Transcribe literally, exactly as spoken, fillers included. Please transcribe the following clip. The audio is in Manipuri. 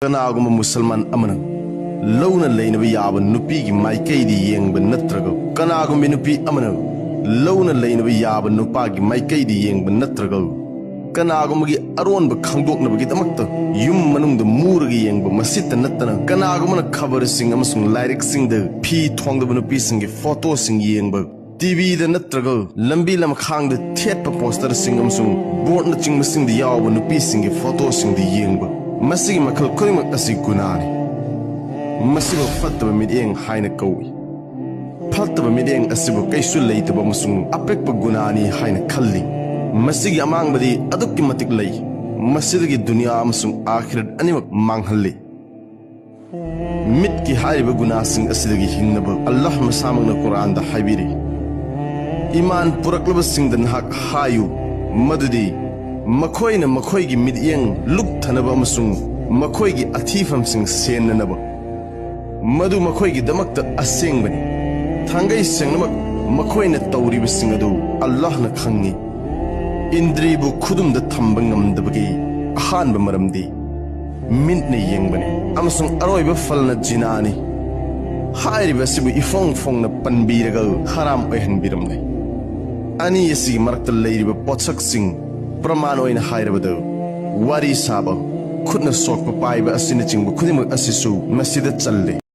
ꯀꯅꯥꯒꯨꯝꯕ ꯃꯨꯁꯜꯃꯥꯟ ꯑꯃꯅ ꯂꯧꯅ ꯂꯩꯅꯕ ꯌꯥꯕ ꯅꯨꯄꯤꯒꯤ ꯃꯥꯏꯀꯩꯗ ꯌꯦꯡꯕ ꯅꯠꯇ꯭ꯔꯒ ꯀꯅꯥꯒꯨꯝꯕ ꯅꯨꯄꯤ ꯑꯃꯅ ꯂꯧꯅ ꯂꯩꯅꯕ ꯌꯥꯕ ꯅꯨꯄꯥꯒꯤ ꯃꯥꯏꯀꯩꯗ ꯌꯦꯡꯕ ꯅꯠꯇ꯭ꯔꯒ ꯀꯅꯥꯒꯨꯝꯕꯒꯤ ꯑꯔꯣꯟꯕ ꯈꯪꯗꯣꯛꯅꯕꯒꯤꯗꯃꯛꯇ ꯌꯨꯝ ꯃꯅꯨꯡꯗ ꯃꯨꯔꯒ ꯌꯦꯡꯕ, ꯃꯁꯤꯇ ꯅꯠꯇꯅ ꯀꯅꯥꯒꯨꯝꯕꯅ ꯈꯕꯔꯁꯤꯡ ꯑꯃꯁꯨꯡ ꯂꯥꯏꯔꯤꯛꯁꯤꯡꯗ ꯐꯤ ꯊꯣꯡꯗꯕ ꯅꯨꯄꯤꯁꯤꯡꯒꯤ ꯐꯣꯇꯣꯁꯤꯡ ꯌꯦꯡꯕ, ꯇꯤꯚꯤꯗ ꯅꯠꯇ꯭ꯔꯒ ꯂꯝꯕꯤ ꯂꯝꯈꯥꯡꯗ ꯊꯦꯠꯄ ꯄꯣꯁꯇꯔꯁꯤꯡ ꯑꯃꯁꯨꯡ ꯕꯣꯔꯗꯅꯆꯤꯡꯕꯁꯤꯡꯗ ꯌꯥꯎꯕ ꯅꯨꯄꯤꯁꯤꯡꯒꯤ ꯐꯣꯇꯣꯁꯤꯡꯗ ꯌꯦꯡꯕ, ꯃꯁꯤꯒꯤ ꯃꯈꯜ ꯈꯨꯗꯤꯡꯃꯛ ꯑꯁꯤ ꯒꯨꯅꯥꯅꯤ꯫ ꯃꯁꯤꯕꯨ ꯐꯠꯇꯕ ꯃꯤꯠꯌꯦꯡ ꯍꯥꯏꯅ ꯀꯧꯏ꯫ ꯐꯠꯇꯕ ꯃꯤꯠꯌꯦꯡ ꯑꯁꯤꯕꯨ ꯀꯩꯁꯨ ꯂꯩꯇꯕ ꯑꯃꯁꯨꯡ ꯑꯄꯤꯛꯄ ꯒꯨꯅꯥꯅꯤ ꯍꯥꯏꯅ ꯈꯜꯂꯤ꯫ ꯃꯁꯤꯒꯤ ꯑꯃꯥꯡꯕꯗꯤ ꯑꯗꯨꯛꯀꯤ ꯃꯇꯤꯛ ꯂꯩ꯫ ꯃꯁꯤꯗꯒꯤ ꯗꯨꯅꯤꯌꯥ ꯑꯃꯁꯨꯡ ꯑꯥꯈꯤꯔꯠ ꯑꯅꯤꯃꯛ ꯃꯥꯡꯍꯜꯂꯤ꯫ ꯃꯤꯠꯀꯤ ꯍꯥꯏꯔꯤꯕ ꯒꯨꯅꯥꯁꯤꯡ ꯑꯁꯤꯗꯒꯤ ꯍꯤꯡꯅꯕ ꯑꯜꯂꯥꯍ ꯃꯁꯥꯃꯛꯅ ꯀꯨꯔꯥꯟꯗ ꯍꯥꯏꯕꯤꯔꯤ, "ꯏꯃꯥꯟ ꯄꯨꯔꯛꯂꯕꯁꯤꯡꯗ ꯅꯍꯥꯛ ꯍꯥꯏꯌꯨ ꯃꯗꯨꯗꯤ ꯃꯈꯣꯏꯅ ꯃꯈꯣꯏꯒꯤ ꯃꯤꯠꯌꯦꯡ ꯂꯨꯞꯊꯅꯕ ꯑꯃꯁꯨꯡ ꯃꯈꯣꯏꯒꯤ ꯑꯊꯤꯐꯝꯁꯤꯡ ꯁꯦꯟꯅꯅꯕ꯫ ꯃꯗꯨ ꯃꯈꯣꯏꯒꯤꯗꯃꯛꯇ ꯑꯁꯦꯡꯕꯅꯤ꯫ ꯊꯥꯡꯒꯩ ꯁꯦꯡꯅꯃꯛ ꯃꯈꯣꯏꯅ ꯇꯧꯔꯤꯕꯁꯤꯡ ꯑꯗꯨ ꯑꯜꯂꯥꯍꯅ ꯈꯪꯏ꯫" ꯏꯟꯗ꯭ꯔꯤꯕꯨ ꯈꯨꯗꯨꯝꯗ ꯊꯝꯕ ꯉꯝꯗꯕꯒꯤ ꯑꯍꯥꯟꯕ ꯃꯔꯝꯗꯤ ꯃꯤꯠꯅ ꯌꯦꯡꯕꯅꯤ, ꯑꯃꯁꯨꯡ ꯑꯔꯣꯏꯕ ꯐꯜꯅ ꯖꯤꯅꯥꯅꯤ꯫ ꯍꯥꯏꯔꯤꯕ ꯑꯁꯤꯕꯨ ꯏꯐꯣꯡ ꯐꯣꯡꯅ ꯄꯟꯕꯤꯔꯒ ꯍꯔꯥꯝ ꯑꯣꯏꯍꯟꯕꯤꯔꯝꯂꯦ꯫ ꯑꯅꯤ ꯑꯁꯤꯒꯤ ꯃꯔꯛꯇ ꯂꯩꯔꯤꯕ ꯄꯣꯠꯁꯛꯁꯤꯡ, ꯄ꯭ꯔꯃꯥꯟ ꯑꯣꯏꯅ ꯍꯥꯏꯔꯕꯗ, ꯋꯥꯔꯤ ꯁꯥꯕ, ꯈꯨꯠꯅ ꯁꯣꯛꯄ ꯄꯥꯏꯕ ꯑꯁꯤꯅꯆꯤꯡꯕ ꯈꯨꯗꯤꯡꯃꯛ ꯑꯁꯤꯁꯨ ꯃꯁꯤꯗ ꯆꯜꯂꯤ꯫